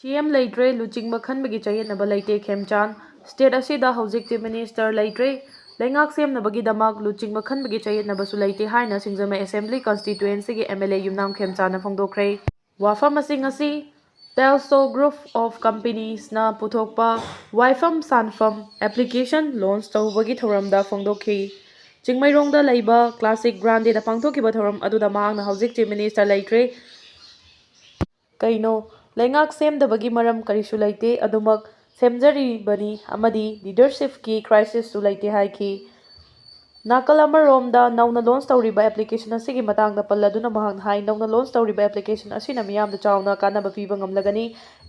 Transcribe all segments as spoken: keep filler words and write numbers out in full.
ꯁꯤ ꯑꯦꯝ ꯂꯩꯇ꯭ꯔꯦ, ꯂꯨꯆꯤꯡꯕ ꯈꯟꯕꯒꯤ ꯆꯌꯦꯠꯅꯕ ꯂꯩꯇꯦ꯫ ꯈꯦꯝꯆꯥꯟ, ꯁ꯭ꯇꯦꯠ ꯑꯁꯤꯗ ꯍꯧꯖꯤꯛ ꯆꯤꯐ ꯃꯤꯅꯤꯁꯇꯔ ꯂꯩꯇ꯭ꯔꯦ, ꯂꯩꯉꯥꯛ ꯁꯦꯝꯅꯕꯒꯤꯗꯃꯛ ꯂꯨꯆꯤꯡꯕ ꯈꯟꯕꯒꯤ ꯆꯌꯦꯠꯅꯕꯁꯨ ꯂꯩꯇꯦ ꯍꯥꯏꯅ ꯁꯤꯡꯖꯃꯩ ꯑꯦꯁꯦꯝꯕ꯭ꯂꯤ ꯀꯟꯁꯇꯤꯇ꯭ꯋꯦꯟꯁꯤꯒꯤ ꯑꯦꯝ ꯑꯦꯜ ꯑꯦ ꯌꯨꯝꯅꯥꯝ ꯈꯦꯝꯆꯥꯟꯅ ꯐꯣꯡꯗꯣꯛꯈ꯭ꯔꯦ꯫ ꯋꯥꯐꯝ ꯑꯁꯤ ꯉꯁꯤ ꯇꯦꯜꯁꯣ ꯒ꯭ꯔꯨꯞ ꯑꯣꯐ ꯀꯝꯄꯦꯅꯤꯁꯅ ꯄꯨꯊꯣꯛꯄ ꯋꯥꯏꯐꯝ ꯁꯥꯟꯐꯝ ꯑꯦꯄ꯭ꯂꯤꯀꯦꯁꯟ ꯂꯣꯟꯆ ꯇꯧꯕꯒꯤ ꯊꯧꯔꯝꯗ ꯐꯣꯡꯗꯣꯛꯈꯤ꯫ ꯆꯤꯡꯃꯩꯔꯣꯡꯗ ꯂꯩꯕ ꯀ꯭ꯂꯥꯁꯤꯛ ꯒ꯭ꯔꯥꯟꯗꯦꯗ ꯄꯥꯡꯊꯣꯛꯈꯤꯕ ꯊꯧꯔꯝ ꯑꯗꯨꯗ ꯃꯍꯥꯛꯅ ꯍꯧꯖꯤꯛ ꯆꯤꯐ ꯃꯤꯅꯤꯁꯇꯔ ꯂꯩꯇ꯭ꯔꯦ, ꯀꯩꯅꯣ, ꯂꯩꯉꯥꯛ ꯁꯦꯝꯗꯕꯒꯤ ꯃꯔꯝ ꯀꯔꯤꯁꯨ ꯂꯩꯇꯦ, ꯑꯗꯨꯃꯛ ꯁꯦꯝꯖꯔꯤꯕꯅꯤ ꯑꯃꯗꯤ ꯂꯤꯗꯔꯁꯤꯞꯀꯤ ꯀ꯭ꯔꯥꯏꯁꯤꯁꯁꯨ ꯂꯩꯇꯦ ꯍꯥꯏꯈꯤ꯫ ꯅꯥꯀꯜ ꯑꯃꯔꯣꯝꯗ ꯅꯧꯅ ꯂꯣꯟꯆ ꯇꯧꯔꯤꯕ ꯑꯦꯄ꯭ꯂꯤꯀꯦꯁꯟ ꯑꯁꯤꯒꯤ ꯃꯇꯥꯡꯗ ꯄꯜꯂꯗꯨꯅ ꯃꯍꯥꯛꯅ ꯍꯥꯏ, ꯅꯧꯅ ꯂꯣꯟꯆ ꯇꯧꯔꯤꯕ ꯑꯦꯄ꯭ꯂꯤꯀꯦꯁꯟ ꯑꯁꯤꯅ ꯃꯤꯌꯥꯝꯗ ꯆꯥꯎꯅ ꯀꯥꯟꯅꯕ ꯄꯤꯕ ꯉꯝꯂꯒꯅꯤ꯫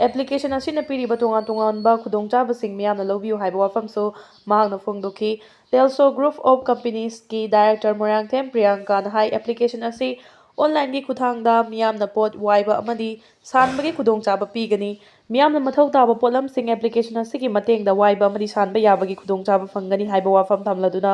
ꯑꯦꯄ꯭ꯂꯤꯀꯦꯁꯟ ꯑꯁꯤꯅ ꯄꯤꯔꯤꯕ ꯇꯣꯉꯥꯟ ꯇꯣꯉꯥꯟꯕ ꯈꯨꯗꯣꯡꯆꯥꯕꯁꯤꯡ ꯃꯤꯌꯥꯝꯅ ꯂꯧꯕꯤꯌꯨ ꯍꯥꯏꯕ ꯋꯥꯐꯝꯁꯨ ꯃꯍꯥꯛꯅ ꯐꯣꯡꯗꯣꯛꯈꯤ꯫ ꯇꯦꯜꯁꯣ ꯒ꯭ꯔꯨꯞ ꯑꯣꯐ ꯀꯝꯄꯦꯅꯤꯁꯀꯤ ꯗꯥꯏꯔꯦꯛꯇꯔ ꯃꯣꯏꯔꯥꯡꯊꯦꯝ ꯄ꯭ꯔꯤꯌꯥꯡꯀꯥꯅ ꯍꯥꯏ, ꯑꯦꯄ꯭ꯂꯤꯀꯦꯁꯟ ꯑꯁꯤ ꯑꯣꯟꯂꯥꯏꯟꯒꯤ ꯈꯨꯠꯊꯥꯡꯗ ꯃꯤꯌꯥꯝꯅ ꯄꯣꯠ ꯋꯥꯏꯕ ꯑꯃꯗꯤ ꯁꯥꯟꯕꯒꯤ ꯈꯨꯗꯣꯡꯆꯥꯕ ꯄꯤꯒꯅꯤ꯫ ꯃꯤꯌꯥꯝꯅ ꯃꯊꯧ ꯇꯥꯕ ꯄꯣꯠꯂꯝꯁꯤꯡ ꯑꯦꯄ꯭ꯂꯤꯀꯦꯁꯟ ꯑꯁꯤꯒꯤ ꯃꯇꯦꯡꯗ ꯋꯥꯏꯕ ꯑꯃꯗꯤ ꯁꯥꯟꯕ ꯌꯥꯕꯒꯤ ꯈꯨꯗꯣꯡꯆꯥꯕ ꯐꯪꯒꯅꯤ ꯍꯥꯏꯕ ꯋꯥꯐꯝ ꯊꯝꯂꯗꯨꯅ,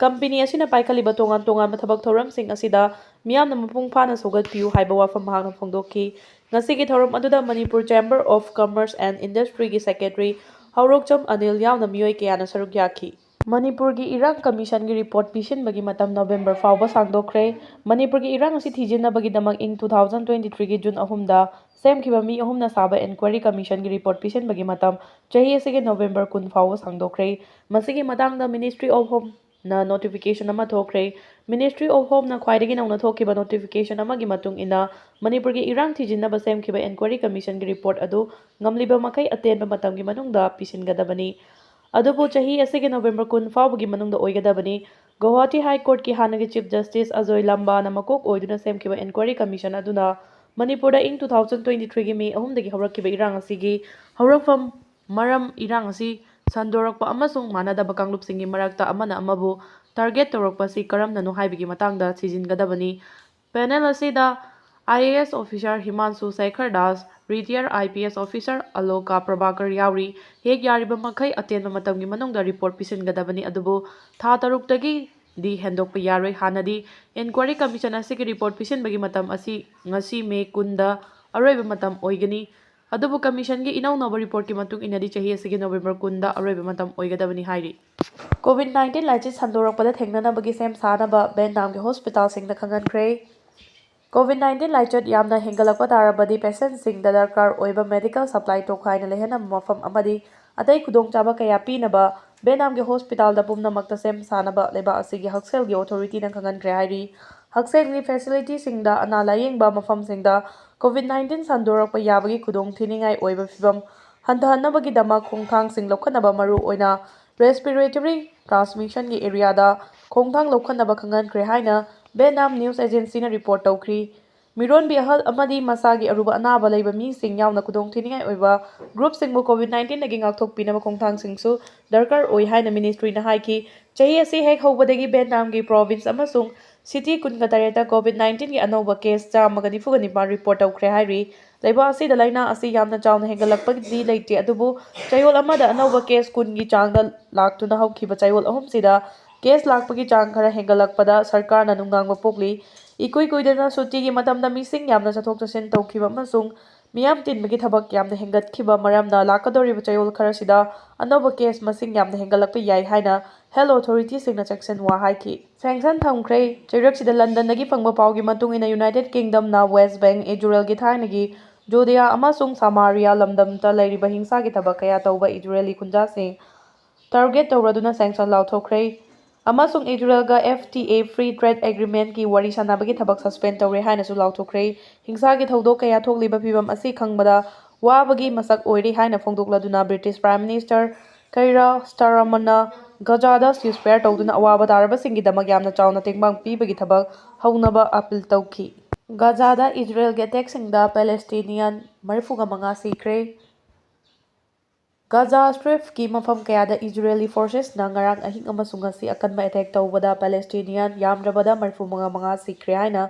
ꯀꯝꯄꯦꯅꯤ ꯑꯁꯤꯅ ꯄꯥꯏꯈꯠꯂꯤꯕ ꯇꯣꯉꯥꯟ ꯇꯣꯉꯥꯟꯕ ꯊꯕꯛ ꯊꯧꯔꯝꯁꯤꯡ ꯑꯁꯤꯗ ꯃꯤꯌꯥꯝꯅ ꯃꯄꯨꯡ ꯐꯥꯅ ꯁꯧꯒꯠꯄꯤꯌꯨ ꯍꯥꯏꯕ ꯋꯥꯐꯝ ꯃꯍꯥꯛꯅ ꯐꯣꯡꯗꯣꯛꯈꯤ꯫ ꯉꯁꯤꯒꯤ ꯊꯧꯔꯝ ꯑꯗꯨꯗ Manipur chamber of commerce and ꯏꯟꯗꯁꯇ꯭ꯔꯤꯒꯤ ꯁꯦꯀ꯭ꯔꯦꯇꯔꯤ ꯍꯧꯔꯣꯛꯆꯝ ꯑꯅꯤꯜ ꯌꯥꯎꯅ ꯃꯤꯑꯣꯏ ꯀꯌꯥꯅ ꯁꯔꯨꯛ ꯌꯥꯈꯤ꯫ ꯃꯅꯤꯄꯨꯔꯒꯤ ꯏꯔꯥꯡ ꯀꯃꯤꯁꯟꯒꯤ ꯔꯤꯄꯣꯔꯠ ꯄꯤꯁꯤꯟꯕꯒꯤ ꯃꯇꯝ ꯅꯣꯕꯦꯝꯕꯔ ꯐꯥꯎꯕ ꯁꯥꯡꯗꯣꯛꯈ꯭ꯔꯦ꯫ ꯃꯅꯤꯄꯨꯔꯒꯤ ꯏꯔꯥꯡ ꯑꯁꯤ ꯊꯤꯖꯤꯟꯅꯕꯒꯤꯗꯃꯛ ꯏꯪ two thousand twenty three ꯒꯤ ꯖꯨꯟ ꯑꯍꯨꯝꯗ ꯁꯦꯝꯈꯤꯕ ꯃꯤ ꯑꯍꯨꯝꯅ ꯁꯥꯕ ꯏꯟꯀ꯭ꯋꯥꯏꯔꯤ ꯀꯃꯤꯁꯟꯒꯤ ꯔꯤꯄꯣꯔꯠ ꯄꯤꯁꯤꯟꯕꯒꯤ ꯃꯇꯝ ꯆꯍꯤ ꯑꯁꯤꯒꯤ ꯅꯣꯕꯦꯝꯕꯔ ꯀꯨꯟ ꯐꯥꯎꯕ ꯁꯥꯡꯗꯣꯛꯈ꯭ꯔꯦ꯫ ꯃꯁꯤꯒꯤ ꯃꯇꯥꯡꯗ ꯃꯤꯅꯤꯁꯇ꯭ꯔꯤ ꯑꯣꯐ ꯍꯣꯝꯅ ꯅꯣꯇꯤꯐꯤꯀꯦꯁꯟ ꯑꯃ ꯊꯣꯛꯈ꯭ꯔꯦ꯫ ꯃꯤꯅꯤꯁꯇ꯭ꯔꯤ ꯑꯣꯐ ꯍꯣꯝꯅ ꯈ꯭ꯋꯥꯏꯗꯒꯤ ꯅꯧꯅ ꯊꯣꯛꯈꯤꯕ ꯅꯣꯇꯤꯐꯤꯀꯦꯁꯟ ꯑꯃꯒꯤ ꯃꯇꯨꯡ ꯏꯟꯅ, ꯃꯅꯤꯄꯨꯔꯒꯤ ꯏꯔꯥꯡ ꯊꯤꯖꯤꯟꯅꯕ ꯁꯦꯝꯈꯤꯕ ꯏꯟꯀ꯭ꯋꯥꯏꯔꯤ ꯀꯃꯤꯁꯟꯒꯤ ꯔꯤꯄꯣꯔꯠ ꯑꯗꯨ ꯉꯝꯂꯤꯕ ꯃꯈꯩ ꯑꯇꯦꯟꯕ ꯃꯇꯝꯒꯤ ꯃꯅꯨꯡꯗ ꯄꯤꯁꯤꯟꯒꯗꯕꯅꯤ꯫ ꯑꯗꯨꯕꯨ ꯆꯍꯤ ꯑꯁꯤꯒꯤ ꯅꯣꯕꯦꯝꯕꯔ ꯀꯨꯟ ꯐꯥꯎꯕꯒꯤ ꯃꯅꯨꯡꯗ ꯑꯣꯏꯒꯗꯕꯅꯤ꯫ ꯒꯧꯍꯥꯇꯤ ꯍꯥꯏ ꯀꯣꯔꯠꯀꯤ ꯍꯥꯟꯅꯒꯤ ꯆꯤꯐ ꯖꯁꯇꯤꯁ ꯑꯖꯣꯏ ꯂꯝꯕꯥꯅ ꯃꯀꯣꯛ ꯑꯣꯏꯗꯨꯅ ꯁꯦꯝꯈꯤꯕ ꯏꯟꯀ꯭ꯋꯥꯏꯔꯤ ꯀꯃꯤꯁꯟ ꯑꯗꯨꯅ ꯃꯅꯤꯄꯨꯔꯗ ꯏꯪ two thousand twenty three ꯒꯤ ꯃꯦ ꯑꯍꯨꯝꯗꯒꯤ ꯍꯧꯔꯛꯈꯤꯕ ꯏꯔꯥꯡ ꯑꯁꯤꯒꯤ ꯍꯧꯔꯛꯐꯝ, ꯃꯔꯝ, ꯏꯔꯥꯡ ꯑꯁꯤ ꯁꯟꯗꯣꯔꯛꯄ ꯑꯃꯁꯨꯡ ꯃꯥꯟꯅꯗꯕ ꯀꯥꯡꯂꯨꯞꯁꯤꯡꯒꯤ ꯃꯔꯛꯇ ꯑꯃꯅ ꯑꯃꯕꯨ ꯇꯥꯔꯒꯦꯠ ꯇꯧꯔꯛꯄ ꯑꯁꯤ ꯀꯔꯝꯅꯅꯣ ꯍꯥꯏꯕꯒꯤ ꯃꯇꯥꯡꯗ ꯊꯤꯖꯤꯟꯒꯗꯕꯅꯤ꯫ ꯄꯦꯅꯦꯜ ꯑꯁꯤꯗ I A S officer Himanshu Shekhar Das, retired I P S officer Aloka Prabhakar ꯌꯥꯎꯔꯤ꯫ ꯍꯦꯛ ꯌꯥꯔꯤꯕ ꯃꯈꯩ ꯑꯇꯦꯟꯕ ꯃꯇꯝꯒꯤ ꯃꯅꯨꯡꯗ ꯔꯤꯄꯣꯔꯠ ꯄꯤꯁꯤꯟꯒꯗꯕꯅꯤ, ꯑꯗꯨꯕꯨ ꯊꯥ ꯇꯔꯨꯛꯇꯒꯤꯗꯤ ꯍꯦꯟꯗꯣꯛꯄ ꯌꯥꯔꯣꯏ꯫ ꯍꯥꯟꯅꯗꯤ ꯏꯟꯀ꯭ꯋꯥꯏꯔꯤ ꯀꯃꯤꯁꯟ ꯑꯁꯤꯒꯤ ꯔꯤꯄꯣꯔꯠ ꯄꯤꯁꯤꯟꯕꯒꯤ ꯃꯇꯝ ꯑꯁꯤ ꯉꯁꯤ ꯃꯦ ꯀꯨꯟꯗ ꯑꯔꯣꯏꯕ ꯃꯇꯝ ꯑꯣꯏꯒꯅꯤ꯫ ꯑꯗꯨꯕꯨ ꯀꯃꯤꯁꯟꯒꯤ ꯏꯅꯧ ꯅꯧꯕ ꯔꯤꯄꯣꯔꯠꯀꯤ ꯃꯇꯨꯡ ꯏꯟꯅꯗꯤ ꯆꯍꯤ ꯑꯁꯤꯒꯤ ꯅꯣꯕꯦꯝꯕꯔ ꯀꯨꯟꯗ ꯑꯔꯣꯏꯕ ꯃꯇꯝ ꯑꯣꯏꯒꯗꯕꯅꯤ ꯍꯥꯏꯔꯤ꯫ ꯀꯣꯚꯤꯗ ꯅꯥꯏꯟꯇꯤꯟ ꯂꯥꯏꯆꯠ ꯁꯟꯗꯣꯔꯛꯄꯗ ꯊꯦꯡꯅꯅꯕꯒꯤ ꯁꯦꯝ ꯁꯥꯅꯕ ꯕꯦꯟ ꯗꯥꯝꯒꯤ ꯍꯣꯁꯄꯤꯇꯥꯜꯁꯤꯡꯗ ꯈꯪꯍꯟꯈ꯭ꯔꯦ꯫ ꯀꯣꯚꯤꯗ ꯅꯥꯏꯟꯇꯤꯟ ꯂꯥꯏꯆꯠ ꯌꯥꯝꯅ ꯍꯦꯟꯒꯠꯂꯛꯄ ꯇꯥꯔꯕꯗꯤ ꯄꯦꯁꯦꯟꯁꯤꯡꯗ ꯗꯔꯀꯥꯔ ꯑꯣꯏꯕ ꯃꯦꯗꯤꯀꯦꯜ ꯁꯄ꯭ꯂꯥꯏ ꯇꯣꯈꯥꯏꯅ ꯂꯩꯍꯟꯅꯕ ꯃꯐꯝ ꯑꯃꯗꯤ ꯑꯇꯩ ꯈꯨꯗꯣꯡꯆꯥꯕ ꯀꯌꯥ ꯄꯤꯅꯕ ꯕꯦꯟ ꯗꯥꯝꯒꯤ ꯍꯣꯁꯄꯤꯇꯥꯜꯗ ꯄꯨꯝꯅꯃꯛꯇ ꯁꯦꯝ ꯁꯥꯅꯕ ꯂꯩꯕꯥꯛ ꯑꯁꯤꯒꯤ ꯍꯛꯁꯦꯜꯒꯤ ꯑꯣꯊꯣꯔꯤꯇꯤꯅ ꯈꯪꯍꯟꯈ꯭ꯔꯦ ꯍꯥꯏꯔꯤ꯫ ꯍꯛꯁꯦꯜꯒꯤ ꯐꯦꯁꯤꯂꯤꯇꯤꯁꯤꯡꯗ ꯑꯅꯥ ꯂꯥꯌꯦꯡꯕ ꯃꯐꯝꯁꯤꯡꯗ ꯀꯣꯚꯤꯗ ꯅꯥꯏꯟꯇꯤꯟ ꯁꯟꯗꯣꯔꯛꯄ ꯌꯥꯕꯒꯤ ꯈꯨꯗꯣꯡ ꯊꯤꯅꯤꯡꯉꯥꯏ ꯑꯣꯏꯕ ꯐꯤꯚꯝ ꯍꯟꯊꯍꯟꯅꯕꯒꯤꯗꯃꯛ ꯈꯣꯡꯊꯥꯡꯁꯤꯡ ꯂꯧꯈꯠꯅꯕ, ꯃꯔꯨꯑꯣꯏꯅ ꯔꯦꯁꯄꯤꯔꯦꯇꯔꯤ ꯇ꯭ꯔꯥꯟꯁꯃꯤꯁꯟꯒꯤ ꯑꯦꯔꯤꯌꯥꯗ ꯈꯣꯡꯊꯥꯡ ꯂꯧꯈꯠꯅꯕ ꯈꯪꯍꯟꯈ꯭ꯔꯦ ꯍꯥꯏꯅ ꯕꯦꯟ ꯗꯥꯝ ꯅ꯭ꯌꯨꯁ ꯑꯦꯖꯦꯟꯁꯤꯅ ꯔꯤꯄꯣꯔꯠ ꯇꯧꯈ꯭ꯔꯤ꯫ ꯃꯤꯔꯣꯟꯕꯤ ꯑꯍꯜ ꯑꯃꯗꯤ ꯃꯁꯥꯒꯤ ꯑꯔꯨꯕ ꯑꯅꯥꯕ ꯂꯩꯕ ꯃꯤꯁꯤꯡ ꯌꯥꯎꯅ ꯈꯨꯗꯣꯡꯊꯤꯅꯤꯡꯉꯥꯏ ꯑꯣꯏꯕ ꯒ꯭ꯔꯨꯞꯁꯤꯡꯕꯨ ꯀꯣꯚꯤꯗ ꯅꯥꯏꯟꯇꯤꯟꯗꯒꯤ ꯉꯥꯛꯊꯣꯛꯄꯤꯅꯕ ꯈꯣꯡꯊꯥꯡꯁꯤꯡꯁꯨ ꯗꯔꯀꯥꯔ ꯑꯣꯏ ꯍꯥꯏꯅ ꯃꯤꯅꯤꯁꯇ꯭ꯔꯤꯅ ꯍꯥꯏꯈꯤ꯫ ꯆꯍꯤ ꯑꯁꯤ ꯍꯦꯛ ꯍꯧꯕꯗꯒꯤ ꯕꯦꯟ ꯗꯥꯝꯒꯤ ꯄ꯭ꯔꯣꯚꯤꯟꯁ ꯑꯃꯁꯨꯡ ꯁꯤꯇꯤ ꯀꯨꯟꯒ ꯇꯔꯦꯠꯇ ꯀꯣꯚꯤꯗ ꯅꯥꯏꯟꯇꯤꯟꯒꯤ ꯑꯅꯧꯕ ꯀꯦꯁ ꯆꯥꯝꯃꯒ ꯅꯤꯐꯨꯒ ꯅꯤꯄꯥꯟ ꯔꯤꯄꯣꯔꯠ ꯇꯧꯈ꯭ꯔꯦ ꯍꯥꯏꯔꯤ꯫ ꯂꯩꯕꯥꯛ ꯑꯁꯤꯗ ꯂꯥꯏꯅꯥ ꯑꯁꯤ ꯌꯥꯝꯅ ꯆꯥꯎꯅ ꯍꯦꯟꯒꯠꯂꯛꯄꯗꯤ ꯂꯩꯇꯦ, ꯑꯗꯨꯕꯨ ꯆꯌꯣꯜ ꯑꯃꯗ ꯑꯅꯧꯕ ꯀꯦꯁ ꯀꯨꯟꯒꯤ ꯆꯥꯡꯗ ꯂꯥꯛꯇꯨꯅ ꯍꯧꯈꯤꯕ ꯆꯌꯣꯜ ꯑꯍꯨꯝꯁꯤꯗ ꯀꯦꯁ ꯂꯥꯛꯄꯒꯤ ꯆꯥꯡ ꯈꯔ ꯍꯦꯟꯒꯠꯂꯛꯄꯗ ꯁꯔꯀꯥꯔꯅ ꯅꯨꯡꯅꯥꯡꯕ ꯄꯣꯛꯂꯤ꯫ ꯏꯀꯨꯏ ꯀꯨꯏꯗꯅ ꯁꯨꯇꯤꯒꯤ ꯃꯇꯝꯗ ꯃꯤꯁꯤꯡ ꯌꯥꯝꯅ ꯆꯠꯊꯣꯛ ꯆꯠꯁꯤꯟ ꯇꯧꯈꯤꯕ ꯑꯃꯁꯨꯡ ꯃꯤꯌꯥꯝ ꯇꯤꯟꯕꯒꯤ ꯊꯕꯛ ꯌꯥꯝꯅ ꯍꯦꯟꯒꯠꯈꯤꯕ ꯃꯔꯝꯅ ꯂꯥꯛꯀꯗꯧꯔꯤꯕ ꯆꯌꯣꯜ ꯈꯔꯁꯤꯗ ꯑꯅꯧꯕ ꯀꯦꯁ ꯃꯁꯤꯡ ꯌꯥꯝꯅ ꯍꯦꯟꯒꯠꯂꯛꯄ ꯌꯥꯏ ꯍꯥꯏꯅ ꯍꯦꯜꯊ ꯑꯣꯊꯣꯔꯤꯇꯤꯁꯤꯡꯅ ꯆꯦꯛꯁꯤꯟꯋꯥ ꯍꯥꯏꯈꯤ꯫ ꯁꯦꯡꯁꯟ ꯊꯝꯈ꯭ꯔꯦ꯫ ꯆꯩꯔꯛꯁꯤꯗ ꯂꯟꯗꯟꯗꯒꯤ ꯐꯪꯕ ꯄꯥꯎꯒꯤ ꯃꯇꯨꯡ ꯏꯟꯅ, ꯌꯨꯅꯥꯏꯇꯦꯗ ꯀꯤꯡꯗꯝꯅ ꯋꯦꯁ ꯕꯦꯡ, ꯏꯖꯔꯦꯜꯒꯤ ꯊꯥꯏꯅꯒꯤ ꯖꯨꯗꯤꯌꯥ ꯑꯃꯁꯨꯡ ꯁꯃꯥꯔꯤꯌꯥ ꯂꯝꯗꯝꯇ ꯂꯩꯔꯤꯕ ꯍꯤꯡꯁꯥꯒꯤ ꯊꯕꯛ ꯀꯌꯥ ꯇꯧꯕ ꯏꯖꯔꯦꯂꯤ ꯈꯨꯟꯖꯥꯁꯤꯡ ꯇꯥꯔꯒꯦꯠ ꯇꯧꯔꯗꯨꯅ ꯁꯦꯡꯁꯟ ꯂꯥꯎꯊꯣꯛꯈ꯭ꯔꯦ ꯑꯃꯁꯨꯡ ꯏꯖꯔꯦꯜꯒ F T A, Free Trade Agreement, ꯀꯤ ꯋꯥꯔꯤ ꯁꯥꯟꯅꯕꯒꯤ ꯊꯕꯛ ꯁꯁꯄꯦꯟ ꯇꯧꯔꯦ ꯍꯥꯏꯅꯁꯨ ꯂꯥꯎꯊꯣꯛꯈ꯭ꯔꯦ꯫ ꯍꯤꯡꯁꯥꯒꯤ ꯊꯧꯗꯣꯛ ꯀꯌꯥ ꯊꯣꯛꯂꯤꯕ ꯐꯤꯚꯝ ꯑꯁꯤ ꯈꯪꯕꯗ ꯋꯥꯕꯒꯤ ꯃꯁꯛ ꯑꯣꯏꯔꯤ ꯍꯥꯏꯅ ꯐꯣꯡꯗꯣꯛꯂꯗꯨꯅ ꯕ꯭ꯔꯤꯇꯤꯁ ꯄ꯭ꯔꯥꯏꯝ ꯃꯤꯅꯤꯁꯇꯔ ꯀꯩꯔꯥ ꯁ꯭ꯇꯥꯔꯃꯔꯅ ꯒꯖꯥꯗ ꯁꯤꯖꯐꯥꯌꯔ ꯇꯧꯗꯨꯅ ꯑꯋꯥꯕ ꯇꯥꯔꯕꯁꯤꯡꯒꯤꯗꯃꯛ ꯌꯥꯝꯅ ꯆꯥꯎꯅ ꯇꯦꯡꯕꯥꯡ ꯄꯤꯕꯒꯤ ꯊꯕꯛ ꯍꯧꯅꯕ ꯑꯄꯤꯜ ꯇꯧꯈꯤ꯫ ꯒꯖꯥꯗ ꯏꯖꯔꯦꯜꯒꯤ ꯑꯦꯇꯦꯛꯁꯤꯡꯗ ꯄꯦꯂꯦꯁꯇꯤꯅꯤꯌꯟ ꯃꯔꯤꯐꯨꯒ ꯃꯉꯥ ꯁꯤꯈ꯭ꯔꯦ꯫ ꯒꯖꯥ ꯁ꯭ꯇ꯭ꯔꯤꯞꯀꯤ ꯃꯐꯝ ꯀꯌꯥꯗ ꯏꯖꯔꯦꯂꯤ ꯐꯣꯔꯁꯦꯁꯅ ꯉꯔꯥꯡ ꯑꯍꯤꯡ ꯑꯃꯁꯨꯡ ꯉꯁꯤ ꯑꯀꯟꯕ ꯑꯦꯇꯦꯛ ꯇꯧꯕꯗ ꯄꯦꯂꯦꯁꯇꯤꯅꯤꯌꯟ ꯌꯥꯝꯗ꯭ꯔꯕꯗ ꯃꯔꯤꯐꯨ ꯃꯉꯥ ꯃꯉꯥ ꯁꯤꯈ꯭ꯔꯦ ꯍꯥꯏꯅ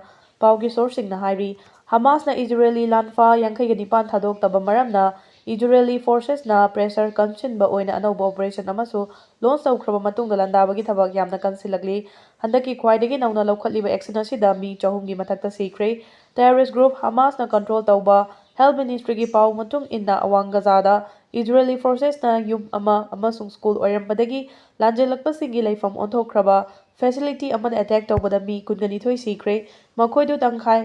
ꯄꯥꯎꯒꯤ ꯁꯣꯔꯁꯁꯤꯡꯅ ꯍꯥꯏꯔꯤ꯫ ꯍꯃꯥꯁꯅ ꯏꯖꯔꯦꯂꯤ ꯂꯥꯟꯐꯥ ꯌꯥꯡꯈꯩꯒ ꯅꯤꯄꯥꯟ ꯊꯥꯗꯣꯛꯇꯕ ꯃꯔꯝꯅ ꯏꯖꯔꯦꯂꯤ ꯐꯣꯔꯁꯦꯁꯅ ꯄ꯭ꯔꯦꯁꯔ ꯀꯟꯁꯤꯟꯕ ꯑꯣꯏꯅ ꯑꯅꯧꯕ ꯑꯣꯄꯔꯦꯁꯟ ꯑꯃꯁꯨ ꯂꯣꯟꯁ ꯇꯧꯈ꯭ꯔꯕ ꯃꯇꯨꯡꯗ ꯂꯥꯟꯗꯥꯕꯒꯤ ꯊꯕꯛ ꯌꯥꯝꯅ ꯀꯟꯁꯤꯜꯂꯛꯂꯤ꯫ ꯍꯟꯗꯛꯀꯤ ꯈ꯭ꯋꯥꯏꯗꯒꯤ ꯅꯧꯅ ꯂꯧꯈꯠꯂꯤꯕ ꯑꯦꯛꯁꯟ ꯑꯁꯤꯗ ꯃꯤ ꯆꯍꯨꯝꯒꯤ ꯃꯊꯛꯇ ꯁꯤꯈ꯭ꯔꯦ꯫ ꯇꯦꯔꯣꯔꯤꯁ ꯒ꯭ꯔꯨꯞ ꯍꯃꯥꯁꯅ ꯀꯟꯇ꯭ꯔꯣꯜ ꯇꯧꯕ Health Ministryꯒꯤ ꯄꯥꯎ ꯃꯇꯨꯡ ꯏꯟꯅ, ꯑꯋꯥꯡ ꯒꯖꯥꯗ ꯏꯖꯔꯦꯂꯤ ꯐꯣꯔꯁꯦꯁꯅ ꯌꯨꯝ ꯑꯃ ꯑꯃꯁꯨꯡ ꯁ꯭ꯀꯨꯜ ꯑꯣꯏꯔꯝꯕꯗꯒꯤ ꯂꯥꯟꯖꯦꯜꯂꯛꯄꯁꯤꯡꯒꯤ ꯂꯩꯐꯝ ꯑꯣꯟꯊꯣꯛꯈ꯭ꯔꯕ ꯐꯦꯁꯤꯂꯤꯇꯤ ꯑꯃꯗ ꯑꯦꯇꯦꯛ ꯇꯧꯕꯗ ꯃꯤ ꯀꯨꯟꯒꯅꯤꯊꯣꯏ ꯁꯤꯈ꯭ꯔꯦ, ꯃꯈꯣꯏꯗꯨ ꯇꯪꯈꯥꯏ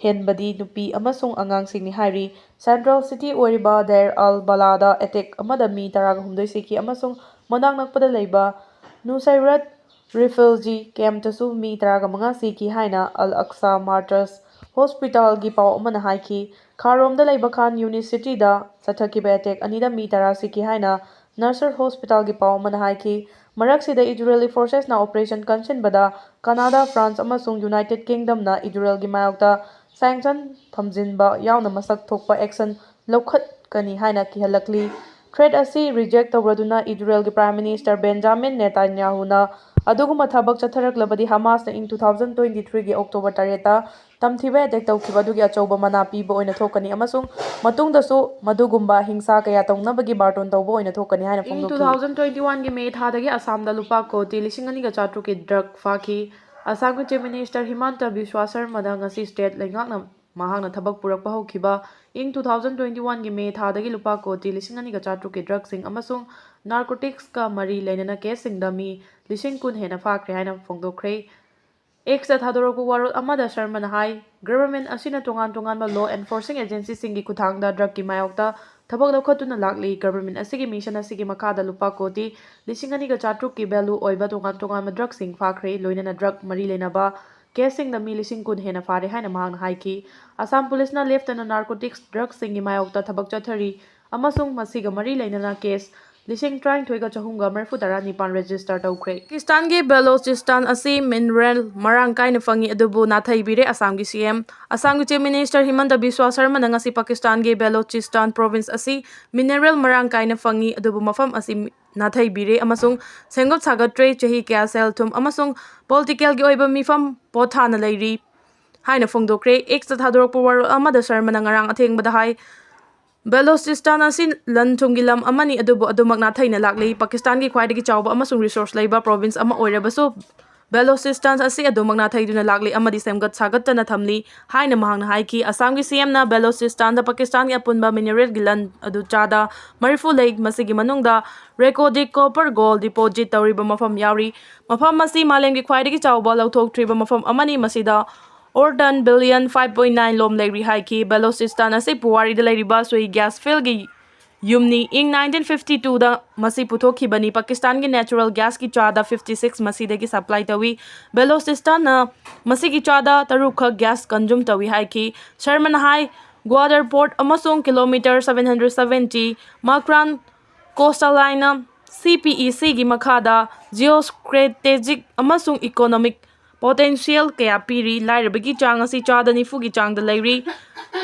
ꯍꯦꯟꯕꯗꯤ ꯅꯨꯄꯤ ꯑꯃꯁꯨꯡ ꯑꯉꯥꯡꯁꯤꯡꯅꯤ ꯍꯥꯏꯔꯤ꯫ ꯁꯦꯟꯇ꯭ꯔꯦꯜ ꯁꯤꯇꯤ ꯑꯣꯏꯔꯤꯕ ꯗꯦꯔ ꯑꯜ ꯕꯂꯥꯗ ꯑꯦꯇꯦꯛ ꯑꯃꯗ ꯃꯤ ꯇꯔꯥꯒ ꯍꯨꯝꯗꯣꯏ ꯁꯤꯈꯤ ꯑꯃꯁꯨꯡ ꯃꯅꯥꯛ ꯅꯛꯄꯗ ꯂꯩꯕ ꯅꯨꯁꯩꯔꯠ ꯔꯤꯐ꯭ꯌꯨꯖꯤ ꯀꯦꯝꯞꯇꯁꯨ ꯃꯤ ꯇꯔꯥꯒ ꯃꯉꯥ ꯁꯤꯈꯤ ꯍꯥꯏꯅ ꯑꯜ ꯑꯛꯁꯥ ꯃꯥꯔꯇꯔꯁ ꯍꯣꯁꯄꯤꯇꯥꯜꯒꯤ ꯄꯥꯎ ꯑꯃꯅ ꯍꯥꯏꯈꯤ꯫ ꯈꯥꯔꯣꯝꯗ ꯂꯩꯕ ꯈꯥꯟ ꯌꯨꯅꯤꯁ ꯁꯤꯇꯤꯗ ꯆꯠꯊꯈꯤꯕ ꯑꯦꯇꯦꯛ ꯑꯅꯤꯗ ꯃꯤ ꯇꯔꯥ ꯁꯤꯈꯤ ꯍꯥꯏꯅ ꯅꯁꯔ ꯍꯣꯁꯄꯤꯇꯥꯜꯒꯤ ꯄꯥꯎ ꯑꯃꯅ ꯍꯥꯏꯈꯤ꯫ ꯃꯔꯛꯁꯤꯗ ꯏꯖꯔꯦꯂꯤ ꯐꯣꯔꯁꯦꯁꯅ ꯑꯣꯄꯔꯦꯁꯟ ꯀꯟꯁꯤꯟꯕꯗ ꯀꯅꯥꯗꯥ, ꯐ꯭ꯔꯥꯟꯁ ꯑꯃꯁꯨꯡ ꯌꯨꯅꯥꯏꯇꯦꯗ ꯀꯤꯡꯗꯝꯅ ꯏꯖꯔꯦꯜꯒꯤ ꯃꯥꯌꯣꯛꯇ ꯁꯦꯡꯁꯟ ꯊꯝꯖꯤꯟꯕ ꯌꯥꯎꯅ ꯃꯁꯛ ꯊꯣꯛꯄ ꯑꯦꯛꯁꯟ ꯂꯧꯈꯠꯀꯅꯤ ꯍꯥꯏꯅ ꯀꯤꯍꯜꯂꯛꯂꯤ꯫ ꯊ꯭ꯔꯦꯠ ꯑꯁꯤ ꯔꯤꯖꯦꯛ ꯇꯧꯔꯗꯨꯅ ꯏꯖꯔꯦꯜꯒꯤ ꯄ꯭ꯔꯥꯏꯝ ꯃꯤꯅꯤꯁꯇꯔ ꯕꯦꯟꯖꯥꯃꯤꯟ ꯅꯦꯇꯥꯟꯌꯥꯍꯨꯅ ꯑꯗꯨꯒꯨꯝꯕ ꯊꯕꯛ ꯆꯠꯊꯔꯛꯂꯕꯗꯤ ꯍꯃꯥꯁꯅ ꯏꯪ ꯇꯨ ꯊꯥꯎꯖꯟ ꯇ꯭ꯋꯦꯟꯇꯤ ꯊ꯭ꯔꯤꯒꯤ ꯑꯣꯛꯇꯣꯕꯔ ꯇꯔꯦꯠꯇ ꯇꯝꯊꯤꯕ ꯑꯦꯇꯦꯛ ꯇꯧꯈꯤꯕ ꯑꯗꯨꯒꯤ ꯑꯆꯧꯕ ꯃꯅꯥ ꯄꯤꯕ ꯑꯣꯏꯅ ꯊꯣꯛꯀꯅꯤ ꯑꯃꯁꯨꯡ ꯃꯇꯨꯡꯗꯁꯨ ꯃꯗꯨꯒꯨꯝꯕ ꯍꯤꯡꯁꯥ ꯀꯌꯥ ꯇꯧꯅꯕꯒꯤ ꯕꯥꯔꯇꯣꯟ ꯇꯧꯕ ꯑꯣꯏꯅ ꯊꯣꯛꯀꯅꯤ ꯍꯥꯏꯅ ꯏꯪ ꯐꯣꯡꯗꯣꯛꯈꯤ꯫ ꯇꯨ ꯊꯥꯎꯖꯟ ꯇ꯭ꯋꯦꯟꯇꯤ ꯋꯥꯟꯒꯤ ꯃꯦ ꯊꯥꯗꯒꯤ ꯑꯁꯥꯝꯗ ꯂꯨꯄꯥ ꯀꯣꯇꯤ ꯂꯤꯁꯤꯡ ꯑꯅꯤꯒ ꯆꯥꯇ꯭ꯔꯨꯛꯀꯤ ꯗ꯭ꯔꯒ ꯐꯥꯈꯤ꯫ ꯑꯁꯥꯝꯒꯤ ꯆꯤꯐ ꯃꯤꯅꯤꯁꯇꯔ ꯍꯤꯃꯟꯇ ꯕꯤꯁ꯭ꯋꯥ ꯁꯔꯃꯗ ꯉꯁꯤ ꯁ꯭ꯇꯦꯠ ꯂꯩꯉꯥꯛꯅ ꯃꯍꯥꯛꯅ ꯊꯕꯛ ꯄꯨꯔꯛꯄ ꯍꯧꯈꯤꯕ ꯏꯪ ꯇꯨ ꯊꯥꯎꯖꯟ ꯇ꯭ꯋꯦꯟꯇꯤ ꯋꯥꯟꯒꯤ ꯃꯦ ꯊꯥꯗꯒꯤ ꯂꯨꯄꯥ ꯀꯣꯇꯤ ꯂꯤꯁꯤꯡ ꯑꯅꯤꯒ ꯆꯥꯇ꯭ꯔꯨꯛꯀꯤ ꯗ꯭ꯔꯒꯁꯤꯡ ꯑꯃꯁꯨꯡ ꯅꯥꯔꯀꯣꯇꯤꯛꯁꯀ ꯃꯔꯤ ꯂꯩꯅꯅ ꯀꯦꯁꯁꯤꯡꯗ ꯃꯤ ꯂꯤꯁꯤꯡ ꯀꯨꯟ ꯍꯦꯟꯅ ꯐꯥꯈ꯭ꯔꯦ ꯍꯥꯏꯅ ꯐꯣꯡꯗꯣꯛꯈ꯭ꯔꯦ꯫ ꯑꯦꯛꯁꯇ ꯊꯥꯗꯣꯔꯛꯄ ꯋꯥꯔꯣꯜ ꯑꯃꯗ ꯁꯔꯃꯅ ꯍꯥꯏ, ꯒꯚꯔꯟꯃꯦꯟꯠ ꯑꯁꯤꯅ ꯇꯣꯉꯥꯟ ꯇꯣꯉꯥꯟꯕ ꯂꯣ ꯑꯦꯟꯐꯣꯔꯁꯤꯡ ꯑꯦꯖꯦꯟꯁꯤꯁꯤꯡꯒꯤ ꯈꯨꯠꯊꯥꯡꯗ ꯗ꯭ꯔꯒꯀꯤ ꯃꯥꯌꯣꯛꯇ ꯊꯕꯛ ꯂꯧꯈꯠꯇꯨꯅ ꯂꯥꯛꯂꯤ꯫ ꯒꯚꯔꯟꯃꯦꯟꯠ ꯑꯁꯤꯒꯤ ꯃꯤꯁꯟ ꯑꯁꯤꯒꯤ ꯃꯈꯥꯗ ꯂꯨꯄꯥ ꯀꯣꯇꯤ ꯂꯤꯁꯤꯡ ꯑꯅꯤꯒ ꯆꯥꯇ꯭ꯔꯨꯛꯀꯤ ꯚꯦꯂꯨ ꯑꯣꯏꯕ ꯇꯣꯉꯥꯟ ꯇꯣꯉꯥꯟꯕ ꯗ꯭ꯔꯒꯁꯤꯡ ꯐꯥꯈ꯭ꯔꯦ, ꯂꯣꯏꯅꯅ ꯗ꯭ꯔꯒ ꯃꯔꯤ ꯂꯩꯅꯕ ꯀꯦꯁꯁꯤꯡꯗ ꯃꯤ ꯂꯤꯁꯤꯡ ꯀꯨꯟ ꯍꯦꯟꯅ ꯐꯥꯔꯦ ꯍꯥꯏꯅ ꯃꯍꯥꯛꯅ ꯍꯥꯏꯈꯤ꯫ ꯑꯁꯥꯝ ꯄꯨꯂꯤꯁꯅ ꯂꯦꯞꯇꯅ ꯅꯥꯔꯀꯣꯇꯤꯛꯁ ꯗ꯭ꯔꯒꯁꯤꯡꯒꯤ ꯃꯥꯌꯣꯛꯇ ꯊꯕꯛ ꯆꯠꯊꯔꯤ ꯑꯃꯁꯨꯡ ꯃꯁꯤꯒ ꯃꯔꯤ ꯂꯩꯅꯅ ꯀꯦꯁ ꯂꯤꯁꯤꯡ ꯇꯔꯥꯅꯤꯊꯣꯏꯒ ꯆꯍꯨꯝꯒ ꯃꯔꯤꯐꯨ ꯇꯔꯥꯅꯤꯄꯥꯟ ꯔꯦꯖꯤꯁꯇꯔ ꯇꯧꯈ꯭ꯔꯦ꯫ ꯄꯥꯀꯤꯁꯇꯥꯟꯒꯤ ꯕꯦꯂꯣꯆꯤꯁꯇꯥꯟ ꯑꯁꯤ ꯃꯤꯅꯔꯦꯜ ꯃꯔꯥꯡ ꯀꯥꯏꯅ ꯐꯪꯏ, ꯑꯗꯨꯕꯨ ꯅꯥꯊꯩꯕꯤꯔꯦ ꯑꯁꯥꯝꯒꯤ ꯁꯤ ꯑꯦꯝ꯫ ꯑꯁꯥꯝꯒꯤ ꯆꯤꯐ ꯃꯤꯅꯤꯁꯇꯔ ꯍꯤꯃꯟꯇ ꯕꯤꯁ꯭ꯋꯥ ꯁꯔꯃꯅ ꯉꯁꯤ ꯄꯥꯀꯤꯁꯇꯥꯟꯒꯤ ꯕꯦꯂꯣꯆꯤꯁꯇꯥꯟ ꯄ꯭ꯔꯣꯚꯤꯟꯁ ꯑꯁꯤ ꯃꯤꯅꯔꯦꯜ ꯃꯔꯥꯡ ꯀꯥꯏꯅ ꯐꯪꯏ, ꯑꯗꯨꯕꯨ ꯃꯐꯝ ꯑꯁꯤ ꯅꯥꯊꯩꯕꯤꯔꯦ ꯑꯃꯁꯨꯡ ꯁꯦꯝꯒꯠ ꯁꯥꯒꯠꯇ꯭ꯔꯦ꯫ ꯆꯍꯤ ꯀꯌꯥ ꯁꯦꯜ ꯊꯨꯝ ꯑꯃꯁꯨꯡ ꯄꯣꯂꯤꯇꯤꯀꯦꯜꯒꯤ ꯑꯣꯏꯕ ꯃꯤꯐꯝ ꯄꯣꯊꯥꯅ ꯂꯩꯔꯤ ꯍꯥꯏꯅ ꯐꯣꯡꯗꯣꯛꯈ꯭ꯔꯦ꯫ ꯑꯦꯛꯁꯇ ꯊꯥꯗꯣꯔꯛꯄ ꯋꯥꯔꯣꯜ ꯑꯃꯗ ꯁꯔꯃꯅ ꯉꯔꯥꯡ ꯑꯊꯦꯡꯕꯗ ꯍꯥꯏ, ꯕꯦꯂꯣꯆꯤꯁꯇꯥꯟ ꯑꯁꯤ ꯂꯟ ꯊꯨꯝꯒꯤ ꯂꯝ ꯑꯃꯅꯤ, ꯑꯗꯨꯕꯨ ꯑꯗꯨꯃꯛ ꯅꯥꯊꯩꯅ ꯂꯥꯛꯂꯤ꯫ ꯄꯥꯀꯤꯁꯇꯥꯟꯒꯤ ꯈ꯭ꯋꯥꯏꯗꯒꯤ ꯆꯥꯎꯕ ꯑꯃꯁꯨꯡ ꯔꯤꯁꯣꯔꯁ ꯂꯩꯕ ꯄ꯭ꯔꯣꯚꯤꯟꯁ ꯑꯃ ꯑꯣꯏꯔꯕꯁꯨ, ꯕꯦꯂꯣꯆꯤꯁ꯭ꯇꯥꯟ ꯑꯁꯤ ꯑꯗꯨꯃꯛ ꯅꯥꯊꯩꯗꯨꯅ ꯂꯥꯛꯂꯤ ꯑꯃꯗꯤ ꯁꯦꯝꯒꯠ ꯁꯥꯒꯠꯇꯅ ꯊꯝꯂꯤ ꯍꯥꯏꯅ ꯃꯍꯥꯛꯅ ꯍꯥꯏꯈꯤ꯫ ꯑꯁꯥꯝꯒꯤ ꯁꯤ ꯑꯦꯝꯅ ꯕꯦꯂꯣꯆꯤꯁ꯭ꯇꯥꯟꯗ ꯄꯥꯀꯤꯁꯇꯥꯟꯒꯤ ꯑꯄꯨꯟꯕ ꯃꯤꯅꯔꯦꯜꯒꯤ ꯂꯟ ꯑꯗꯨ ꯆꯥꯗ ꯃꯔꯤꯐꯨ ꯂꯩ, ꯃꯁꯤꯒꯤ ꯃꯅꯨꯡꯗ ꯔꯦꯀꯣꯗꯤꯛ ꯀꯣꯄꯔ ꯒꯣꯜ ꯗꯤꯄꯣꯖꯤꯠ ꯇꯧꯔꯤꯕ ꯃꯐꯝ ꯌꯥꯎꯔꯤ꯫ ꯃꯐꯝ ꯑꯁꯤ ꯃꯥꯂꯦꯝꯒꯤ ꯈ꯭ꯋꯥꯏꯗꯒꯤ ꯆꯥꯎꯕ ꯂꯧꯊꯣꯛꯇ꯭ꯔꯤꯕ ꯃꯐꯝ ꯑꯃꯅꯤ꯫ ꯃꯁꯤꯗ or ten billion five point nine ꯂꯣꯝ ꯂꯩꯔꯤ ꯍꯥꯏꯈꯤ꯫ ꯕꯦꯂꯣꯆꯤꯁ꯭ꯇꯥꯟ ꯑꯁꯤ ꯄꯨꯋꯥꯔꯤꯗ ꯂꯩꯔꯤꯕ ꯁꯨꯏ ꯒ꯭ꯌꯥꯁ ꯐꯤꯜꯒꯤ ꯌꯨꯝꯅꯤ꯫ ꯏꯪ ꯅꯥꯏꯟꯇꯤꯟ ꯐꯤꯐꯇꯤ ꯇꯨꯗ ꯃꯁꯤ ꯄꯨꯊꯣꯛꯈꯤꯕꯅꯤ꯫ ꯄꯥꯀꯤꯁꯇꯥꯟꯒꯤ ꯅꯦꯆꯔꯦꯜ ꯒ꯭ꯌꯥꯁꯀꯤ ꯆꯥꯗ ꯐꯤꯐꯇꯤ ꯁꯤꯛꯁ ꯃꯁꯤꯗꯒꯤ ꯁꯄ꯭ꯂꯥꯏ ꯇꯧꯏ꯫ ꯕꯦꯂꯣꯆꯤꯁ꯭ꯇꯥꯟꯅ ꯃꯁꯤꯒꯤ ꯆꯥꯗ ꯇꯔꯨꯛꯈꯛ ꯒ꯭ꯌꯥꯁ ꯀꯟꯖꯨꯝ ꯇꯧꯏ ꯍꯥꯏꯈꯤ꯫ ꯁꯔꯃꯅ ꯍꯥꯏ, ꯒ꯭ꯋꯥꯗꯔ ꯄꯣꯔꯠ ꯑꯃꯁꯨꯡ ꯀꯤꯂꯣꯃꯤꯇꯔ ꯁꯚꯦꯟ ꯍꯟꯗ꯭ꯔꯦꯠ ꯁꯚꯦꯟꯇꯤ ꯃꯥꯀ꯭ꯔꯥꯟ ꯀꯣꯁꯇ ꯂꯥꯏꯟꯅ ꯁꯤ ꯄꯤ ꯏ ꯁꯤꯒꯤ ꯃꯈꯥꯗ ꯖꯤꯑꯣ ꯁ꯭ꯇ꯭ꯔꯦꯇꯦꯖꯤꯛ ꯑꯃꯁꯨꯡ ꯏꯀꯣꯅꯣꯃꯤꯛ ꯄꯣꯇꯦꯟꯁꯤꯌꯦꯜ ꯀꯌꯥ ꯄꯤꯔꯤ꯫ ꯂꯥꯏꯔꯕꯒꯤ ꯆꯥꯡ ꯑꯁꯤ ꯆꯥꯗ ꯅꯤꯐꯨꯒꯤ ꯆꯥꯡꯗ ꯂꯩꯔꯤ꯫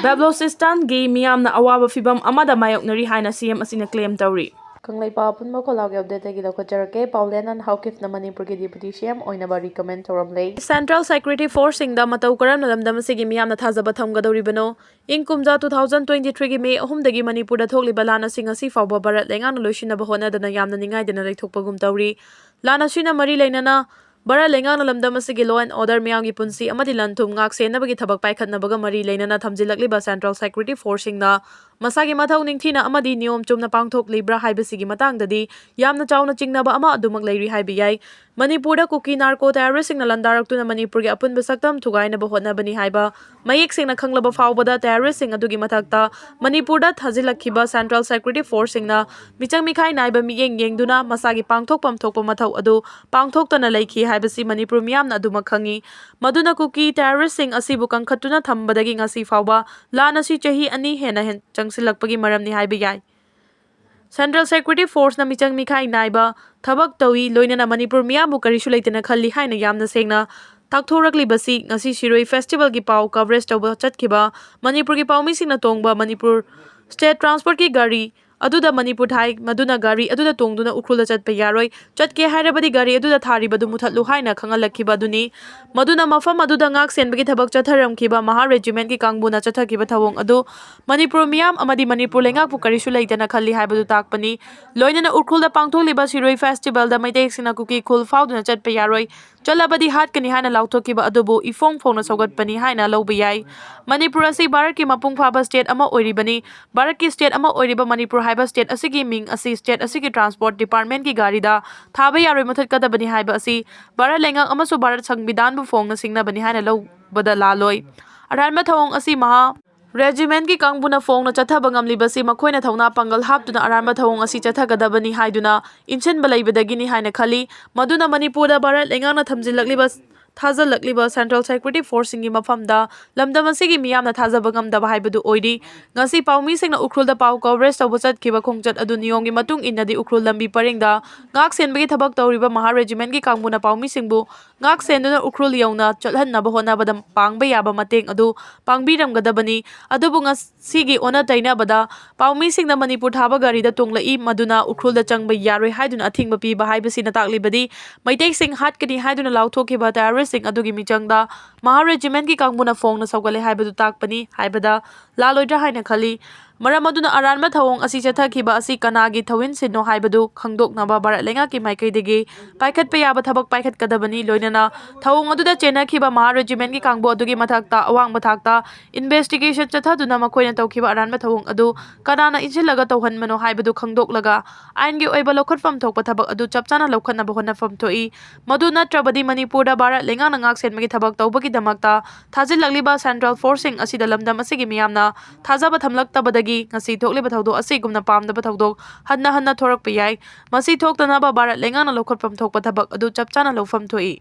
ꯕꯦꯂꯣꯆꯤꯁ꯭ꯇꯥꯟꯒꯤ ꯃꯤꯌꯥꯝꯅ ꯑꯋꯥꯕ ꯐꯤꯚꯝ ꯑꯃꯗ ꯃꯥꯌꯣꯛꯅꯔꯤ ꯍꯥꯏꯅ ꯁꯤ ꯑꯦꯝ ꯑꯁꯤꯅ ꯀ꯭ꯂꯦꯝ ꯇꯧꯔꯤ꯫ ꯀꯪꯂꯩꯄꯥꯛ ꯑꯄꯨꯟꯕ ꯈꯣꯜꯂꯥꯎꯒꯤ ꯑꯞꯗꯦꯠꯇꯒꯤ ꯂꯧꯈꯠꯆꯔꯛꯀꯦ꯫ ꯄꯥꯎꯂꯦꯟ ꯑꯟ ꯍꯥꯎꯀꯤꯞꯅ ꯃꯅꯤꯄꯨꯔꯒꯤ ꯗꯤꯄꯨꯇꯤ ꯁꯤ ꯑꯦꯝ ꯑꯣꯏꯅꯕ ꯔꯤꯀꯃꯦꯟ ꯇꯧꯔꯝꯂꯦ꯫ ꯁꯦꯟꯇ꯭ꯔꯦꯜ ꯁꯦꯀ꯭ꯌꯨꯔꯤꯇꯤ ꯐꯣꯔꯁꯁꯤꯡꯗ ꯃꯇꯧ ꯀꯔꯝꯅ ꯂꯝꯗꯝ ꯑꯁꯤꯒꯤ ꯃꯤꯌꯥꯝꯅ ꯊꯥꯖꯕ ꯊꯝꯒꯗꯧꯔꯤꯕꯅꯣ? ꯏꯪ ꯀꯨꯝꯖꯥ ꯇꯨ ꯊꯥꯎꯖꯟ ꯇ꯭ꯋꯦꯟꯇꯤ ꯊ꯭ꯔꯤꯒꯤ ꯃꯦ ꯑꯍꯨꯝꯗꯒꯤ ꯃꯅꯤꯄꯨꯔꯗ ꯊꯣꯛꯂꯤꯕ ꯂꯥꯟ ꯑꯁꯤ ꯉꯁꯤ ꯐꯥꯎꯕ ꯚꯥꯔꯠ ꯂꯩꯉꯥꯛꯅ ꯂꯣꯏꯁꯤꯟꯅꯕ ꯍꯣꯠꯅꯗꯅ ꯌꯥꯝꯅ ꯅꯤꯡꯉꯥꯏꯗꯅ ꯂꯩꯊꯣꯛꯄꯒꯨꯝ ꯇꯧꯔꯤ꯫ ꯂꯥꯟ ꯑꯁꯤꯅ ꯃꯔꯤ ꯂꯩꯅꯅ ꯚꯥꯔꯠ ꯂꯩꯉꯥꯛꯅ ꯂꯝꯗꯝ ꯑꯁꯤꯒꯤ law and order, ꯃꯤꯌꯥꯝꯒꯤ ꯄꯨꯟꯁꯤ ꯑꯃꯗꯤ ꯂꯟ ꯊꯨꯝ ꯉꯥꯛ ꯁꯦꯟꯅꯕꯒꯤ ꯊꯕꯛ ꯄꯥꯏꯈꯠꯅꯕꯒ ꯃꯔꯤ ꯂꯩꯅꯅ ꯊꯝꯖꯤꯜꯂꯛꯂꯤꯕ ꯁꯦꯟꯇ꯭ꯔꯦꯜ ꯁꯦꯀ꯭ꯌꯨꯔꯤꯇꯤ ꯐꯣꯔꯁꯁꯤꯡꯅ ꯃꯁꯥꯒꯤ ꯃꯊꯧ ꯅꯤꯡꯊꯤꯅ ꯑꯃꯗꯤ ꯅꯤꯌꯣꯝ ꯆꯨꯝꯅ ꯄꯥꯡꯊꯣꯛꯂꯤꯕ꯭ꯔꯥ ꯍꯥꯏꯕꯁꯤꯒꯤ ꯃꯇꯥꯡꯗꯗꯤ ꯌꯥꯝꯅ ꯆꯥꯎꯅ ꯆꯤꯡꯅꯕ ꯑꯃ ꯑꯗꯨꯃꯛ ꯂꯩꯔꯤ ꯍꯥꯏꯕ ꯌꯥꯏ꯫ ꯃꯅꯤꯄꯨꯔꯗ ꯀꯨꯀꯤ ꯅꯥꯔꯀꯣ ꯇꯦꯔꯣꯔꯤꯁ꯭ꯇꯁꯤꯡꯅ ꯂꯥꯟꯗꯥꯔꯛꯇꯨꯅ ꯃꯅꯤꯄꯨꯔꯒꯤ ꯑꯄꯨꯟꯕ ꯁꯛꯇꯝ ꯊꯨꯒꯥꯏꯅꯕ ꯍꯣꯠꯅꯕꯅꯤ ꯍꯥꯏꯕ ꯃꯌꯦꯛ ꯁꯦꯡꯅ ꯈꯪꯂꯕ ꯐꯥꯎꯕꯗ ꯇꯦꯔꯣꯔꯤꯁ꯭ꯇꯁꯤꯡ ꯑꯗꯨꯒꯤ ꯃꯊꯛꯇ ꯃꯅꯤꯄꯨꯔꯗ ꯊꯥꯖꯤꯜꯂꯛꯈꯤꯕ ꯁꯦꯟꯇ꯭ꯔꯦꯜ ꯁꯦꯀ꯭ꯌꯨꯔꯤꯇꯤ ꯐꯣꯔꯁꯁꯤꯡꯅ ꯃꯤꯆꯪ ꯃꯤꯈꯥꯏ ꯅꯥꯏꯕ ꯃꯤꯠꯌꯦꯡ ꯌꯦꯡꯗꯨꯅ ꯃꯁꯥꯒꯤ ꯄꯥꯡꯊꯣꯛꯐꯝ ꯊꯣꯛꯄ ꯃꯊꯧ ꯑꯗꯨ ꯄꯥꯡꯊꯣꯛꯇꯅ ꯂꯩꯈꯤ ꯍꯥꯏꯕꯁꯤ ꯃꯅꯤꯄꯨꯔ ꯃꯤꯌꯥꯝꯅ ꯑꯗꯨꯃꯛ ꯈꯪꯏ꯫ ꯃꯗꯨꯅ ꯀꯨꯀꯤ ꯇꯦꯔꯣꯔꯤꯁ꯭ꯇꯁꯤꯡ ꯑꯁꯤꯕꯨ ꯀꯟꯈꯠꯇꯨꯅ ꯊꯝꯕꯗꯒꯤ ꯉꯁꯤ ꯐꯥꯎꯕ ꯂꯥꯟ ꯑꯁꯤ ꯆꯍꯤ ꯑꯅꯤ ꯍꯦꯟꯅ ꯍꯦꯟ-, ꯆꯪꯁꯤꯜꯂꯛꯄꯒꯤ ꯃꯔꯝꯅꯤ ꯍꯥꯏꯕ ꯌꯥꯏ꯫ ꯁꯦꯟꯇ꯭ꯔꯦꯜ ꯁꯦꯀ꯭ꯌꯨꯔꯤꯇꯤ ꯐꯣꯔꯁꯅ ꯃꯤꯆꯪ ꯃꯤꯈꯥꯏ ꯅꯥꯏꯕ ꯊꯕꯛ ꯇꯧꯏ, ꯂꯣꯏꯅꯅ ꯃꯅꯤꯄꯨꯔ ꯃꯤꯌꯥꯝꯕꯨ ꯀꯔꯤꯁꯨ ꯂꯩꯇꯅ ꯈꯜꯂꯤ ꯍꯥꯏꯅ ꯌꯥꯝꯅ ꯁꯦꯡꯅ ꯇꯥꯛꯊꯣꯔꯛꯂꯤꯕꯁꯤ ꯉꯁꯤ ꯁꯤꯔꯣꯏ ꯐꯦꯁꯇꯤꯚꯦꯜꯒꯤ ꯄꯥꯎ ꯀꯚꯔꯦꯖ ꯇꯧꯕ ꯆꯠꯈꯤꯕ ꯃꯅꯤꯄꯨꯔꯒꯤ ꯄꯥꯎꯃꯤꯁꯤꯡꯅ ꯇꯣꯡꯕ ꯃꯅꯤꯄꯨꯔ ꯁ꯭ꯇꯦꯠ ꯇ꯭ꯔꯥꯟꯁꯄꯣꯔꯠꯀꯤ ꯒꯥꯔꯤ ꯑꯗꯨꯗ ꯃꯅꯤꯄꯨꯔ ꯊꯥꯏ, ꯃꯗꯨꯅ ꯒꯥꯔꯤ ꯑꯗꯨꯗ ꯇꯣꯡꯗꯨꯅ ꯎꯈ꯭ꯔꯨꯜꯗ ꯆꯠꯄ ꯌꯥꯔꯣꯏ, ꯆꯠꯀꯦ ꯍꯥꯏꯔꯕꯗꯤ ꯒꯥꯔꯤ ꯑꯗꯨꯗ ꯊꯥꯔꯤꯕꯗꯨ ꯃꯨꯊꯠꯂꯨ ꯍꯥꯏꯅ ꯈꯪꯍꯜꯂꯛꯈꯤꯕ ꯑꯗꯨꯅꯤ꯫ ꯃꯗꯨꯅ ꯃꯐꯝ ꯑꯗꯨꯗ ꯉꯥꯛ ꯁꯦꯟꯕꯒꯤ ꯊꯕꯛ ꯆꯠꯊꯔꯝꯈꯤꯕ ꯃꯍꯥ ꯔꯦꯖꯤꯃꯦꯟꯠꯀꯤ ꯀꯥꯡꯕꯨꯅ ꯆꯠꯊꯈꯤꯕ ꯊꯧꯑꯣꯡ ꯑꯗꯨ ꯃꯅꯤꯄꯨꯔ ꯃꯤꯌꯥꯝ ꯑꯃꯗꯤ ꯃꯅꯤꯄꯨꯔ ꯂꯩꯉꯥꯛꯄꯨ ꯀꯔꯤꯁꯨ ꯂꯩꯇꯅ ꯈꯜꯂꯤ ꯍꯥꯏꯕꯗꯨ ꯇꯥꯛꯄꯅꯤ꯫ ꯂꯣꯏꯅꯅ ꯎꯈ꯭ꯔꯨꯜꯗ ꯄꯥꯡꯊꯣꯛꯂꯤꯕ ꯁꯤꯔꯣꯏ ꯐꯦꯁꯇꯤꯚꯦꯜꯗ ꯃꯩꯇꯩꯁꯤꯡꯅ ꯀꯨꯀꯤ ꯈꯨꯜ ꯐꯥꯎꯗꯨꯅ ꯆꯠꯄ ꯌꯥꯔꯣꯏ꯫ ꯆꯠꯂꯕꯗꯤ ꯍꯥꯠꯀꯅꯤ ꯍꯥꯏꯅ ꯂꯥꯎꯊꯣꯛꯈꯤꯕ ꯑꯗꯨꯕꯨ ꯏꯐꯣꯡ ꯐꯣꯡꯅ ꯁꯧꯒꯠꯄꯅꯤ ꯍꯥꯏꯅ ꯂꯧꯕ ꯌꯥꯏ꯫ ꯃꯅꯤꯄꯨꯔ ꯑꯁꯤ ꯚꯥꯔꯠꯀꯤ ꯃꯄꯨꯡ ꯐꯥꯕ ꯁ꯭ꯇꯦꯠ ꯑꯃ ꯑꯣꯏꯔꯤꯕꯅꯤ꯫ ꯚꯥꯔꯠꯀꯤ ꯁ꯭ꯇꯦꯠ ꯑꯃ ꯑꯣꯏꯔꯤꯕ ꯃꯅꯤꯄꯨꯔ ꯍꯥꯏꯕ ꯁ꯭ꯇꯦꯠ ꯑꯁꯤꯒꯤ ꯃꯤꯡ ꯑꯁꯤ ꯁ꯭ꯇꯦꯠ ꯑꯁꯤꯒꯤ ꯇ꯭ꯔꯥꯟꯁꯄꯣꯔꯠ ꯗꯤꯄꯥꯔꯠꯃꯦꯟꯠꯀꯤ ꯒꯥꯔꯤꯗ ꯊꯥꯕ ꯌꯥꯔꯣꯏ, ꯃꯨꯊꯠꯀꯗꯕꯅꯤ ꯍꯥꯏꯕ ꯑꯁꯤ ꯚꯥꯔꯠ ꯂꯩꯉꯥꯛ ꯑꯃꯁꯨꯡ ꯚꯥꯔꯠ ꯁꯪꯕꯤꯙꯥꯟꯕꯨ ꯐꯣꯡꯅ ꯁꯤꯡꯅꯕꯅꯤ ꯍꯥꯏꯅ ꯂꯧꯕꯗ ꯂꯥꯜꯂꯣꯏ꯫ ꯑꯔꯥꯟꯕ ꯊꯧꯑꯣꯡ ꯑꯁꯤ ꯃꯍꯥ ꯔꯦꯖꯤꯃꯦꯟꯠꯀꯤ ꯀꯥꯡꯕꯨꯅ ꯐꯣꯡꯅ ꯆꯠꯊꯕ ꯉꯝꯂꯤꯕꯁꯤ ꯃꯈꯣꯏꯅ ꯊꯧꯅꯥ ꯄꯥꯡꯒꯜ ꯍꯥꯞꯇꯨꯅ ꯑꯔꯥꯟꯕ ꯊꯧꯑꯣꯡ ꯑꯁꯤ ꯆꯠꯊꯒꯗꯕꯅꯤ ꯍꯥꯏꯗꯨꯅ ꯏꯟꯁꯤꯟꯕ ꯂꯩꯕꯗꯒꯤꯅꯤ ꯍꯥꯏꯅ ꯈꯜꯂꯤ꯫ ꯃꯗꯨꯅ ꯃꯅꯤꯄꯨꯔꯗ ꯚꯥꯔꯠ ꯂꯩꯉꯥꯛꯅ ꯊꯝꯖꯤꯜꯂꯛꯂꯤꯕ, ꯊꯥꯖꯤꯜꯂꯛꯂꯤꯕ ꯁꯦꯟꯇ꯭ꯔꯦꯜ ꯁꯦꯀ꯭ꯌꯨꯔꯤꯇꯤ ꯐꯣꯔꯁꯁꯤꯡꯒꯤ ꯃꯐꯝꯗ ꯂꯝꯗꯝ ꯑꯁꯤꯒꯤ ꯃꯤꯌꯥꯝꯅ ꯊꯥꯖꯕ ꯉꯝꯗꯕ ꯍꯥꯏꯕꯗꯨ ꯑꯣꯏꯔꯤ꯫ ꯉꯁꯤ ꯄꯥꯎꯃꯤꯁꯤꯡꯅ ꯎꯈ꯭ꯔꯨꯜꯗ ꯄꯥꯎ ꯀꯣꯚꯔꯦꯖ ꯇꯧꯕ ꯆꯠꯈꯤꯕ ꯈꯣꯡꯆꯠ ꯑꯗꯨ ꯅꯤꯌꯣꯝꯒꯤ ꯃꯇꯨꯡ ꯏꯟꯅꯗꯤ ꯎꯈ꯭ꯔꯨꯜ ꯂꯝꯕꯤ ꯄꯔꯤꯡꯗ ꯉꯥꯛ ꯁꯦꯟꯕꯒꯤ ꯊꯕꯛ ꯇꯧꯔꯤꯕ ꯃꯍꯥ ꯔꯦꯖꯤꯃꯦꯟꯠꯀꯤ ꯀꯥꯡꯕꯨꯅ ꯄꯥꯎꯃꯤꯁꯤꯡꯕꯨ ꯉꯥꯛ ꯁꯦꯟꯗꯨꯅ ꯎꯈ꯭ꯔꯨꯜ ꯌꯧꯅ ꯆꯠꯍꯟꯅꯕ ꯍꯣꯠꯅꯕꯗ ꯄꯥꯡꯕ ꯌꯥꯕ ꯃꯇꯦꯡ ꯑꯗꯨ ꯄꯥꯡꯕꯤꯔꯝꯒꯗꯕꯅꯤ꯫ ꯑꯗꯨꯕꯨ ꯉꯁꯤꯒꯤ ꯑꯣꯟꯅ ꯇꯩꯅꯕꯗ ꯄꯥꯎꯃꯤꯁꯤꯡꯅ ꯃꯅꯤꯄꯨꯔ ꯊꯥꯕ ꯒꯥꯔꯤꯗ ꯇꯣꯡꯂꯛꯏ, ꯃꯗꯨꯅ ꯎꯈ꯭ꯔꯨꯜꯗ ꯆꯪꯕ ꯌꯥꯔꯣꯏ ꯍꯥꯏꯗꯨꯅ ꯑꯊꯤꯡꯕ ꯄꯤꯕ ꯍꯥꯏꯕꯁꯤꯅ ꯇꯥꯛꯂꯤꯕꯗꯤ ꯃꯩꯇꯩꯁꯤꯡ ꯍꯥꯠꯀꯅꯤ ꯍꯥꯏꯗꯨꯅ ꯂꯥꯎꯊꯣꯛꯈꯤꯕ ꯇꯦꯔꯣꯔꯤꯁ꯭ꯠꯁꯤꯡ ꯑꯗꯨꯒꯤ ꯃꯤꯆꯪꯗ ꯃꯍꯥ ꯔꯦꯖꯤꯃꯦꯟꯠꯀꯤ ꯀꯥꯡꯕꯨꯅ ꯐꯣꯡꯅ ꯁꯧꯒꯠꯂꯦ ꯍꯥꯏꯕꯗꯨ ꯇꯥꯛꯄꯅꯤ ꯍꯥꯏꯕꯗ ꯂꯥꯜꯂꯣꯏꯗ꯭ꯔꯥ ꯍꯥꯏꯅ ꯈꯜꯂꯤ꯫ ꯃꯔꯝ ꯑꯗꯨꯅ ꯑꯔꯥꯟꯕ ꯊꯧꯑꯣꯡ ꯑꯁꯤ ꯆꯠꯊꯈꯤꯕ ꯑꯁꯤ ꯀꯅꯥꯒꯤ ꯊꯧꯑꯣꯏꯟꯁꯤꯡꯅꯣ ꯍꯥꯏꯕꯗꯨ ꯈꯪꯗꯣꯛꯅꯕ ꯚꯥꯔꯠ ꯂꯩꯉꯥꯛꯀꯤ ꯃꯥꯏꯀꯩꯗꯒꯤ ꯄꯥꯏꯈꯠꯄ ꯌꯥꯕ ꯊꯕꯛ ꯄꯥꯏꯈꯠꯀꯗꯕꯅꯤ꯫ ꯂꯣꯏꯅꯅ ꯊꯧꯑꯣꯡ ꯑꯗꯨꯗ ꯆꯦꯟꯅꯈꯤꯕ ꯃꯍꯥ ꯔꯦꯖꯤꯃꯦꯟꯠꯀꯤ ꯀꯥꯡꯕꯨ ꯑꯗꯨꯒꯤ ꯃꯊꯛꯇ ꯑꯋꯥꯡꯕ ꯊꯥꯛꯇ ꯏꯟꯚꯦꯁꯇꯤꯒꯦꯁꯟ ꯆꯠꯊꯗꯨꯅ ꯃꯈꯣꯏꯅ ꯇꯧꯈꯤꯕ ꯑꯔꯥꯟꯕ ꯊꯧꯑꯣꯡ ꯑꯗꯨ ꯀꯅꯥꯅ ꯏꯟꯁꯤꯜꯂꯒ ꯇꯧꯍꯟꯕꯅꯣ ꯍꯥꯏꯕꯗꯨ ꯈꯪꯗꯣꯛꯂꯒ ꯑꯥꯏꯟꯒꯤ ꯑꯣꯏꯕ ꯂꯧꯈꯠꯐꯝ ꯊꯣꯛꯄ ꯊꯕꯛ ꯑꯗꯨ ꯆꯞ ꯆꯥꯅ ꯂꯧꯈꯠꯅꯕ ꯍꯣꯠꯅꯐꯝ ꯊꯣꯛꯏ꯫ ꯃꯗꯨ ꯅꯠꯇ꯭ꯔꯕꯗꯤ ꯃꯅꯤꯄꯨꯔꯗ ꯚꯥꯔꯠ ꯂꯩꯉꯥꯛꯅ ꯉꯥꯛ ꯁꯦꯟꯕꯒꯤ ꯊꯕꯛ ꯇꯧꯕꯒꯤꯗꯃꯛꯇ ꯊꯥꯖꯤꯜꯂꯛꯂꯤꯕ ꯁꯦꯟꯇ꯭ꯔꯦꯜ ꯐꯣꯔꯁꯁꯤꯡ ꯑꯁꯤꯗ ꯂꯝꯗꯝ ꯑꯁꯤꯒꯤ ꯃꯤꯌꯥꯝꯅ ꯊꯥꯖꯕ ꯊꯝꯂꯛꯇꯕꯗꯒꯤ ꯉꯁꯤ ꯊꯣꯛꯂꯤꯕ ꯊꯧꯗꯣꯛ ꯑꯁꯤꯒꯨꯝꯅ ꯄꯥꯝꯗꯕ ꯊꯧꯗꯣꯛ ꯍꯟꯅ ꯍꯟꯅ ꯊꯣꯔꯛꯄ ꯌꯥꯏ꯫ ꯃꯁꯤ ꯊꯣꯛꯇꯅꯕ ꯚꯥꯔꯠ ꯂꯩꯉꯥꯛꯅ ꯂꯧꯈꯠꯐꯝ ꯊꯣꯛꯄ ꯊꯕꯛ ꯑꯗꯨ ꯆꯞ ꯆꯥꯅ ꯂꯧꯐꯝ ꯊꯣꯛꯏ꯫